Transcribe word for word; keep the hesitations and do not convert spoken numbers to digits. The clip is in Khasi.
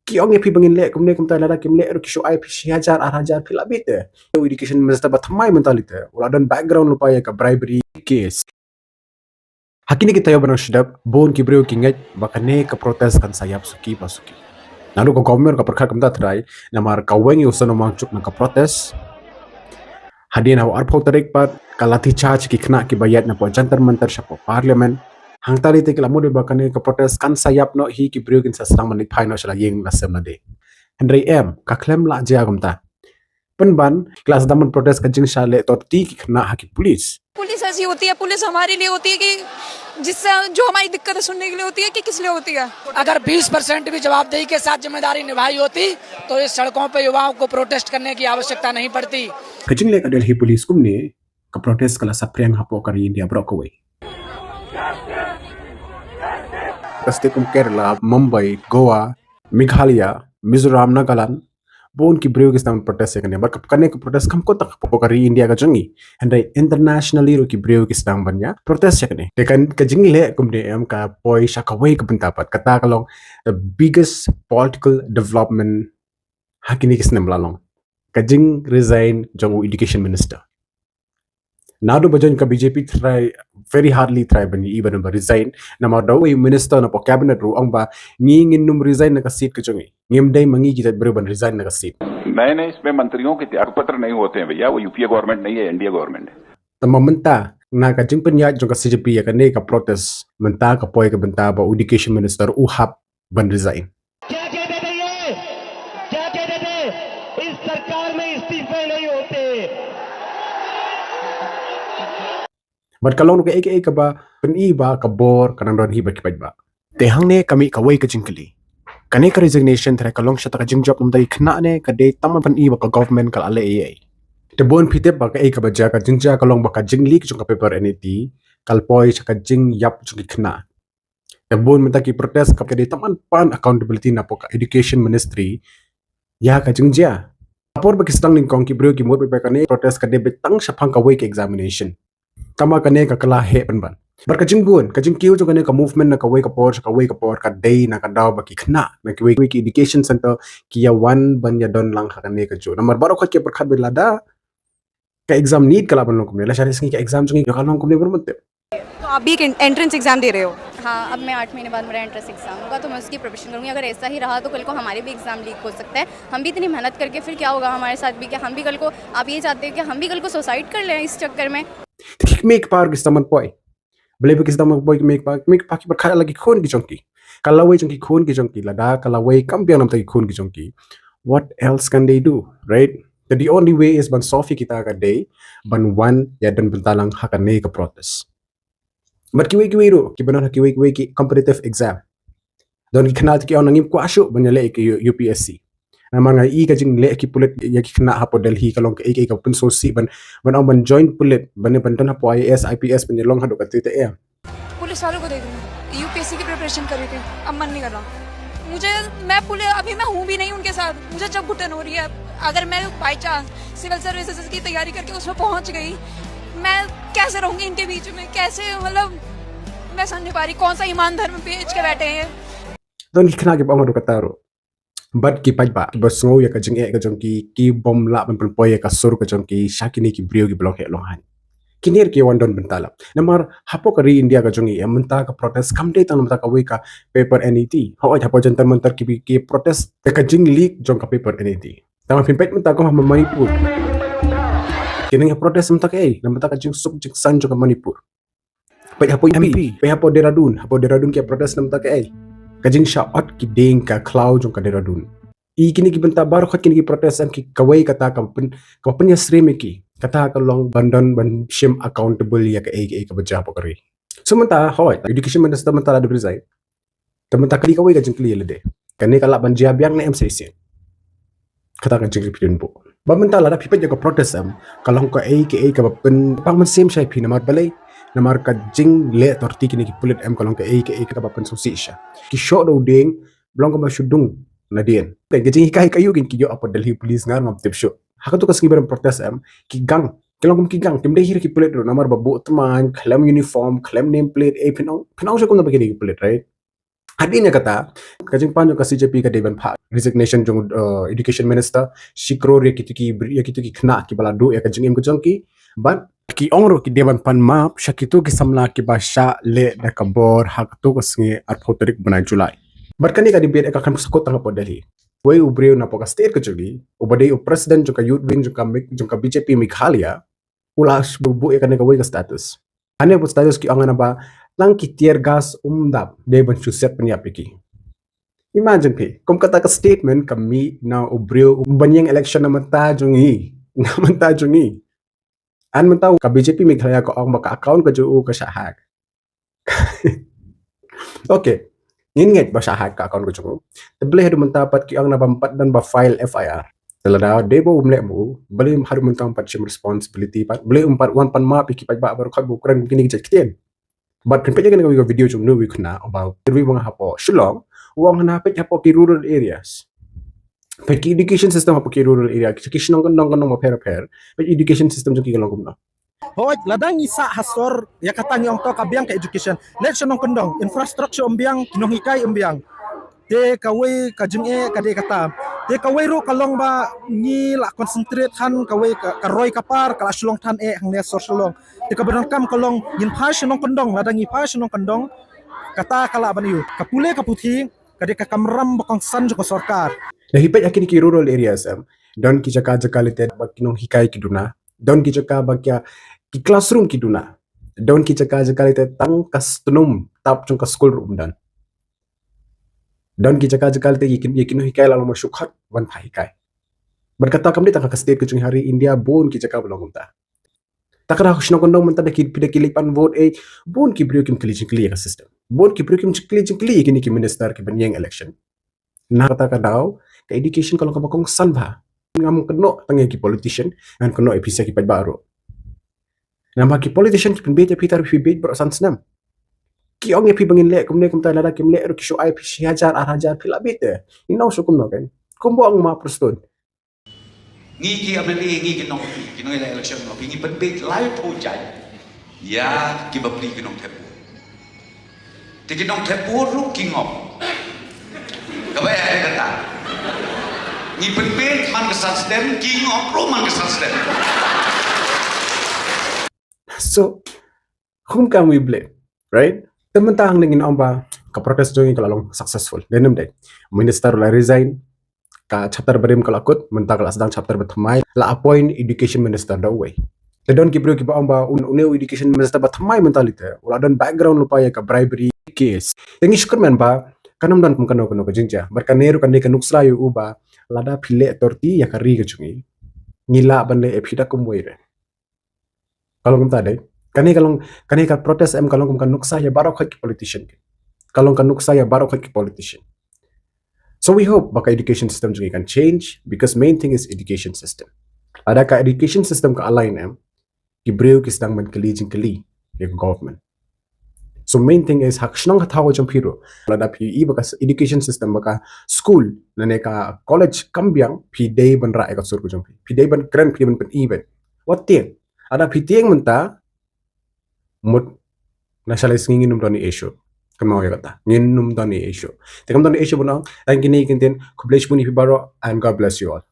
Ki ong ïa phi ba ngin leh kumne kumta, lada kim leh ruh ki shu ai phi shi hajar ar hajar, phi lah bit te. U education minister ba thymmai mynta lei te u la don background lypa ïa ka bribery case. Ha kine ki taïew ba nang shu dep, bun ki briew ki ngeit ba kane ka protest kan sa ïap suki pa suki. Naduh ka government ka pyrkhat kumta trai, namar ka weng ïa u Sonom Wangchuk na ka protest. Hadien ha u arphew tarik pat ka lathi charge ki khynnah kiba ïaid na poh Jantar Mantar sha poh Parliament. Hangta lei te ki la mut ba kane ka protest kan sa ïap noh hi, ki briew kin sa sdang ban leit phai noh sha la ïing la sem la dei. Hynrei em, ka khlem lah jia kumta. Pynban ki la sdang ban protest ka jingshah leh torti ki khynnah ha ki police. पुलिस ऐसी होती है, पुलिस हमारे लिए होती है कि जिससे, जो हमारी दिक्कतें सुनने के लिए होती है कि किस लिए होती है। अगर बीस परसेंट भी जवाबदेही के साथ जिम्मेदारी निभाई होती तो इस सड़कों पर युवाओं को प्रोटेस्ट करने की आवश्यकता नहीं पड़ती। Ka jingleh ka Delhi Police kumne, ka protest ka la saphriang hapoh ka ri India baroh kawei. Ka state kum Kerala, Mumbai, Goa, Meghalaya, Mizoram, Nagaland, bun ki briew ki sdang protest ïa kane. Bad kane ka protest kam kut tang hapoh ka ri India ka jong ngi, hynrei internationally ruh ki briew ki sdang ban ïa protest ïa kane. Te ka jingleh kumne em ka poi sha kawei ka bynta pat, kata ka long the biggest political development ha kine ki snem la long, ka jing resign jong u education minister. Naduh ba join ka B J P trai very hardly trai ban ïa i ban resign. Namar da u minister na poh cabinet ruh ong ba ngi ngin nym resign na ka seat ka jong ngi. Ngim dei ma ngi ki jait briew ban resign na ka seat. नए नए इसमें मंत्रियों के त्याग पत्र नहीं होते हैं भैया, वो यूपीए गवर्नमेंट नहीं है, एनडीए गवर्नमेंट है। Tangba mynta na ka jingpynïaid jong ka C J P ïa kane ka protest, mynta ka poi ka bynta ba u education minister u hap ban resign. क्या कहते थे ये? क्या कहते थे? इस सरकार में इस्तीफे नहीं होते। Bad ka long ruh kaei kaei kaba pyni ba ka bor ka nang don hi bad ki paidbah. Te hangne ka mih kawei ka jingkylli. Kane ka resignation trai ka long shata ka jingjop namar ki khynnah ne ka dei tang ban pyni ba ka government ka la leh ei ei? Te bun phi tip ba kaei kaba jia, ka jingjia ka long ba ka jingleak jong ka paper N E T ka la poi sha ka jingïap jong ki khynnah. Te bun mynta ki protest ka dei tang ban pan accountability na poh ka education ministry ïa ka jingjia. Ka por ba ki sdang nyngkong ki briew ki mut ba kane protest ka dei beit tang shaphang kawei ka examination. Tangba kane ka kylla heh pynban. Bad ka jingbun, ka jingkiew jong kane ka movement na kawei ka por sha kawei ka por ka dei na ka daw ba ki khynnah na kiwei kiwei ki education centre ki ïa wan ban ïa don lang ha kane kajuh. Namar baroh khoit ki pyrkhat ba lada ka exam NEET ka lah ban long kumne, lashai sngi ka exam jong ngi ka long kumne, bun mynta. तो आप भी एक एंट्रेंस एग्जाम दे रहे हो? हाँ, अब मैं आठ महीने बाद मेरा एंट्रेंस एग्जाम होगा, तो मैं उसकी प्रिपरेशन करूंगी। अगर ऐसा ही रहा तो कल को हमारे भी एग्जाम लीक हो सकता है। हम भी इतनी मेहनत करके फिर क्या होगा हमारे साथ भी, कि हम भी कल को, आप ये चाहते हैं कि हम भी कल को सुसाइड कर लें इस चक्कर में? Te ki kmie ki kpa ruh ki sdang ban poi. Balei ba ki sdang ban poi ki kmie ki kpa? Ki kmie ki kpa ki pyrkhat ïa la ki khun ki jong ki. Ka lawei jong ki khun ki jong ki, lada ka lawei kam biang namar ki khun ki jong ki, what else can they do, right? Te the only way is ban solve ïa kita ka dei ban wan ïa don bynta lang ha kane ka protest. Bad kiwei kiwei ruh kiba don ha kiwei kiwei ki competitive exam, don ki khynnah te ki ong ngim kwah shuh ban ïaleh ïa ki U P S C. Namar nga i ka jingleh ki pulit ïa ki khynnah hapoh Delhi ka long kaei kaei kaba pynsngewsih ban, ban ong ban join pulit, ban, ban don hapoh I A S, I P S, ban ïalong haduh katei te em. पुलिस वालों को देख रही हूँ, यूपीएससी की प्रिपरेशन कर रही थी, अब मन नहीं कर रहा मुझे। मैं पुलिस, अभी मैं हूँ भी नहीं उनके साथ, मुझे जब घुटन हो रही है। अगर मैं बाई चांस सिविल सर्विसेज की तैयारी करके उसमें पहुंच गई, मैं कैसे रहूंगी इनके बीच में, कैसे, मतलब, मैं समझ नहीं पा रही कौन सा ईमान धर्म बेच के बैठे हैं। Don ki khynnah kiba ong haduh katta ruh. Bad ki paidbah kiba sngew ïa ka jingeh ka jong ki, ki bym lah ban pynpoi ïa ka sur ka jong ki sha kine ki briew kiba long heh long haiñ. Kine ruh ki wan don bynta lang. Namar hapoh ka ri India ka jong ngi, ïa mynta ka protest kam dei tang namar kawei ka paper N E T. Hooid, hapoh Jantar Mantar ki, ki protest ïa ka jingleak jong ka paper N E T. Tangba phin peit mynta kum ha Manipur. Ki nang ïa protest namar kaei? Namar ka jingsuk jingsaiñ jong ka Manipur. Peit hapoh M P, peit hapoh Dehradun, hapoh Dehradun ki protest namar kaei? Ka jingshah ot ki dieng ka khlaw jong ka Dehradun. I kine ki bynta baroh kine ki protest em ki kawei kata ka pyn, ka pynïasyriem ïa ki. Kata ka long ban don ban shim accountable ïa kaei kaei kaba jia hapoh ka ri. So mynta, hooid, education minister mynta la dep resign. Te mynta kali kawei ka jingkylli ïa lade. Kane ka lah ban jia biang ne em shisien? Kata ka jingkylli phi don buh. Ba mynta lada phi peit ïa ka protest em, ka long kaei kaei kaba pynpaw mynsiem shai phi namar balei? Namar ka jingleh torti kine ki pulit em ka long kaei kaei kaba pynsngewsih shisha. Ki shoh da u dieng, ba long kaba shu dung nadien. Ka jinghikai ka ïoh kin ki ïoh hapoh Delhi police nga ngam tip shuh. Ha kato ka sngi ba don protest em, ki gang, ki long kum ki gang, kim dei hi ki pulit ruh namar ba buh thymmai, khlem uniform, khlem name plate, eh, phin ong, phin ong shuh kumno ba kine ki pulit, right? Hadien ïa kata, ka jingpan jong ka C J P ka dei ban phah resignation jong, uh, education minister, shi klur ïa kito ki, ïa kito ki khynnah kiba la duh ïa ka jingim ka jong ki, bad ki ong ruh ki dei ban pan map sha kito ki samla kiba shah leh da ka bor ha kato ka sngi arphew tarik bnai July. Bad kane ka debate ka khlem sahkut tang hapoh Delhi. Wei u briew napoh ka state ka jong ngi, uba dei u president jong ka youth wing jong ka Meg-, jong ka B J P Meghalaya, u la buh ïa kane kawei ka status. Hangne bad status ki ong naba, tang ki tear gas um dap, dei ban shu set pynïap ïa ki. Imagine phi, kum kata ka statement ka mih na u briew uban ïeng election na bynta jong ngi, na bynta jong ngi. Hynrei mynta ka B J P Meghalaya ka ong ba ka account ka jong u ka shah hack. Okay. Ngin ngeit ba shah hack ka account ka jong u. Te balei haduh mynta pat ki ong naba ym pat don ba file F I R. Te lada dei ba um leh mo, balei haduh mynta ym pat shim responsibility pat, balei ym pat wan pan map ïa ki paidbah baroh khat ba kren kine ki jait ktien. Bad phin peit ïa kane ka video jong u, u khynnah uba interview ba nga hapoh Shillong, u ong hana peit hapoh ki rural areas. Peit ki education system hapoh ki rural area, ki shnong kyndong kyndong bapher bapher. Peit education system jong ki ka long kumno. Hooid, lada ngi sah ha sor, ïa kata ngi ong to ka biang ka education. Leit shnong kyndong, infrastructure um biang, ki nonghikai um biang. Te kawei ka jingeh ka dei kata. Te kawei ruh ka long ba ngi la concentrate than kawei ka, ka roi ka par, ka la shu long than eh hangne sor Shillong. Te kaba donkam ka long ngin phai shnong kyndong, lada ngi phai shnong kyndong, kata ka lah ban ïoh. Ka pule ka puthi, ka dei ka kamram ba kongsan jong ka sorkar. Lada phi peit ha kine ki rural areas em, don ki jaka jaka lite ba ki nonghikai ki duna, don ki jaka ba ki, ki classroom ki duna, don ki jaka jaka lite tang ka shnong tap jong ka skul ruh ym don. Don ki jaka jaka lite ïa ki, ïa ki nonghikai la long ba shu khot ban phah hikai. Bad kata kam dei tang ha ka state ka jong ngi, ha ri India bun ki jaka ba long kumta. Te ka daw shnong kyndong mynta da ki, da ki leit pan vote eh, bun ki briew kim kylli jingkylli ïa ka system. Bun ki briew kim kylli jingkylli ïa kine ki minister kiban ïeng election. Na kata ka daw, ka education ka long kaba kongsan bha. Ngam kynnoh tang ïa ki politician, ngan kynnoh ïa phi sha ki paidbah ruh. Namar ki politician ki pynbeit ïa phi tang phi beit baroh san snem. Ki ong ïa phi ba ngin leh kumne kumta, lada kim leh ruh ki shu ai phi shi hajar, ar hajar, phi lah beit te. Ngi nang shu kumno kan. Kumba ong ma Prestone. Ngi ki M L A, ngi ki nong, ki nongïaleh election, ngi pynbeit laiphew jait ïa ki bapli ki nongthep vote. Te ki nongthep vote ruh ki ngop. Kaba ïa kata, ngi pynbeit man ka san snem, ki ngop ruh man ka san snem. So, whom can we blame, right? Te mynta hangne ngin ong ba ka protest jong ngi ka la long successful. Dei ne ym dei? Minister la resign, ka chapter barim ka la kut, mynta ka la sdang chapter ba thymmai, la appoint education minister da uwei. Te don ki briew kiba ong ba un, une u education minister ba thymmai mynta lite u la don background lypa ïa ka bribery case. Te ngi shu kyrmen ba kan ym don kum kano kano ka jingjia. Bad kane ruh kan dei ka nuksa ïa u ba lada phi leh torti ïa ka ri ka jong ngi, ngi lah ban leh ïa phi da kumwei re. Ka long kumta dei. Kane ka long, kane ka protest em ka long kum ka nuksa ïa baroh khat ki politician. Ka long ka nuksa ïa baroh khat ki politician. So we hope ba ka education system jong ngi kan change, because main thing is education system. Lada ka education system ka align em, ki briew ki sdang ban kylli jingkylli ïa ka government. So main thing is ha ka shnong ha thaw jong phi ruh, lada phi i ba ka education system, ba ka school lane ka college kam biang, phi dei ban rah ïa ka sur ka jong phi. Phi dei ban kren, phi dei ban pyni ban. Wat tieng. Lada phi tieng mynta, mut na shalei sngi ngin ym don issue. Kynmaw ïa kata, ngin ym don issue. Te kam don issue ban ong, tang kine ki ktien, khublei shibun ïa phi baroh and God bless you all.